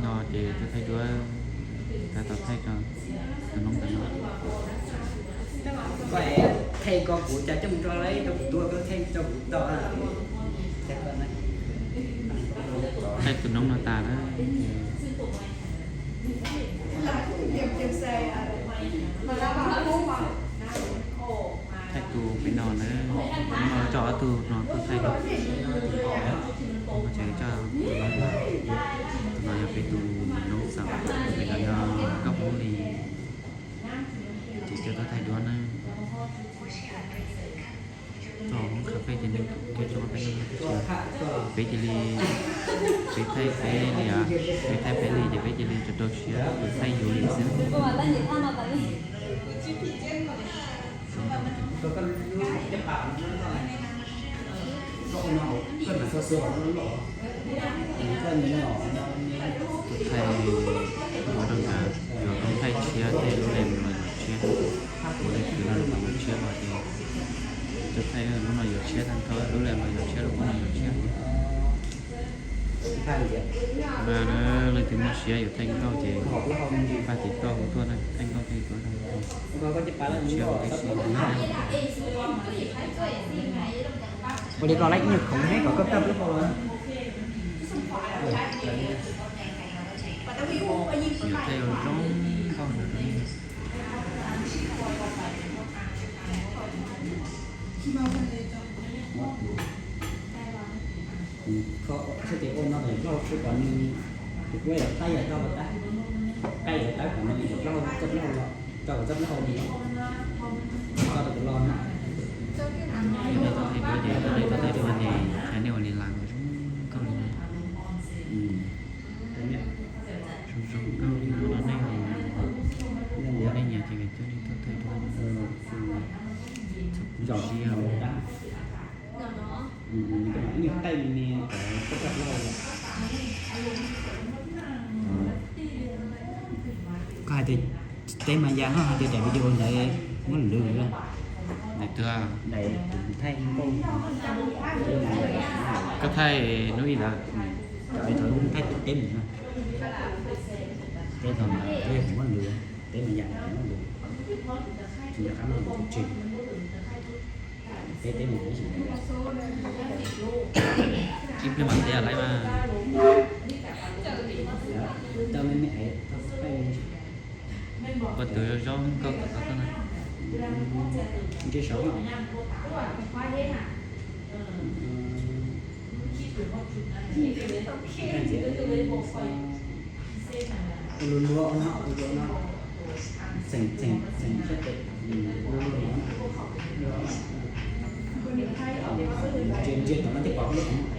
No ces tuaj thaij duab, tab tom thaij rau tus noob ntawm no. Koj thaij koj kuv cas coj mus rau lawv rau kuv tua, koj thaij rau kuv tau. Thaij tus noob no tas na. Thaij tus pem no na, no coj ob tug no tuaj thaij. Ces coj tus no, tus no yog peb tus noob xaum, tus pem no yog Nkauj Hmoob li. Ces coj tuaj thaij duab na. Txog hoob cà phê ces nws coj coj peb, peb cia li, peb thaij peb li, peb thaij peb li ces peb cia li rau rau siab, peb thaij yus li xwb. Thaij duab rau nrad, yuav tau thaij tshiab thiab lub lem los yuav tshiab, ua li kwv los yuav tshiab los ces, thaij lub no yuav tshiab tag nrho, lub lem los yuav tshiab, lub kub no yuav tshiab. Mas leej twg muaj siab yuav thaij nkauj ces pab tiv toj kuv tuaj na, thaij nkauj thaij duab rau. Ua li ko lawm ib nyuag khoom ne kom koj kaj plaub hau los. Yuav thaij zoo nkauj no rau nej. Koj sab tes ua no kom plaub hau tsuav kom nws, tus kuab yog qaib yog tau kom tab, qaib yog tab kom nws kom plaub hau, txoj plaub hau los, tau kom txoj plaub hau nws, tau rau kom los no. Yog nej tau thaij duab ces, yog nej tau thaij duab ces thaij nej ua li las kom zoo nkauj li na. Zoo zoo nkauj li no rau nej, nej nyiam ces coj nej tuaj thaij duab. Txhob pub siab. Koj hais tias teb mas yas no hais tias daim video ntawd muab lwv. Daim twg? Daim thaij nkauj. Koj thaij hnub ib ntawd. Thaij teb mus no. Teb tau mas muab lwv, teb mas yas muab lwv. Tsis nco qab muab lwv tseg. Teb teb mus ib sim. Ib pliag mam tiav lawm mas. Tau me me es tau peb. Koj tus zoo nkauj tom qab koj na. Ntshe saud no. Luag luag no, luag luag no. Txeem txeem txeem sab tes. Luag luag no. Ntsia ntsia tom no thiaj pom lub qhov muag.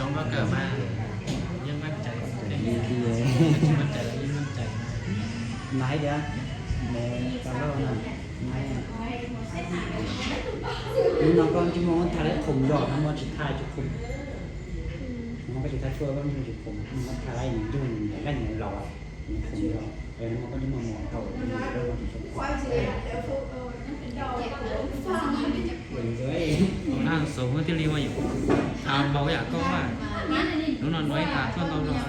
Zoo nkauj kawg mas, yeej meej cai, tsis meej cai los yeej meej cai. Naiv tias, naiv, hnub no koj ntsej muag muab tha laib khoom zog, hnub no tsis tha tsis khoom. Hnub no koj tsis tha tshuaj koj ntsej muag tsis khoom, hnub no tha laib nws nrug nws nyiam koj nyiam laus, nws khoom zog, hnub no koj ntsej muag mos tau, nws tsis khoom. Nag xov thiaj li ua yam tha npaum yam koj, hnub no nuav ib tha tuaj ntau zog.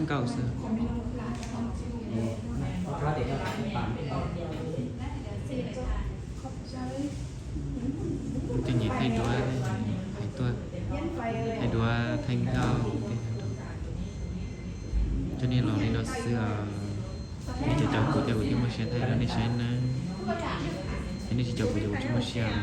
Nkauj xwb. Cov nyem thaij duab, hais tuaj, thaij duab thaij nkauj tej no rau. Cov nej los li no xwb os. Nej cov caum kuv ces kuv thiaj muaj siab thaij rau nej saib nawb. Yog nej tsis caum kuv ces kuv tsis muaj siab.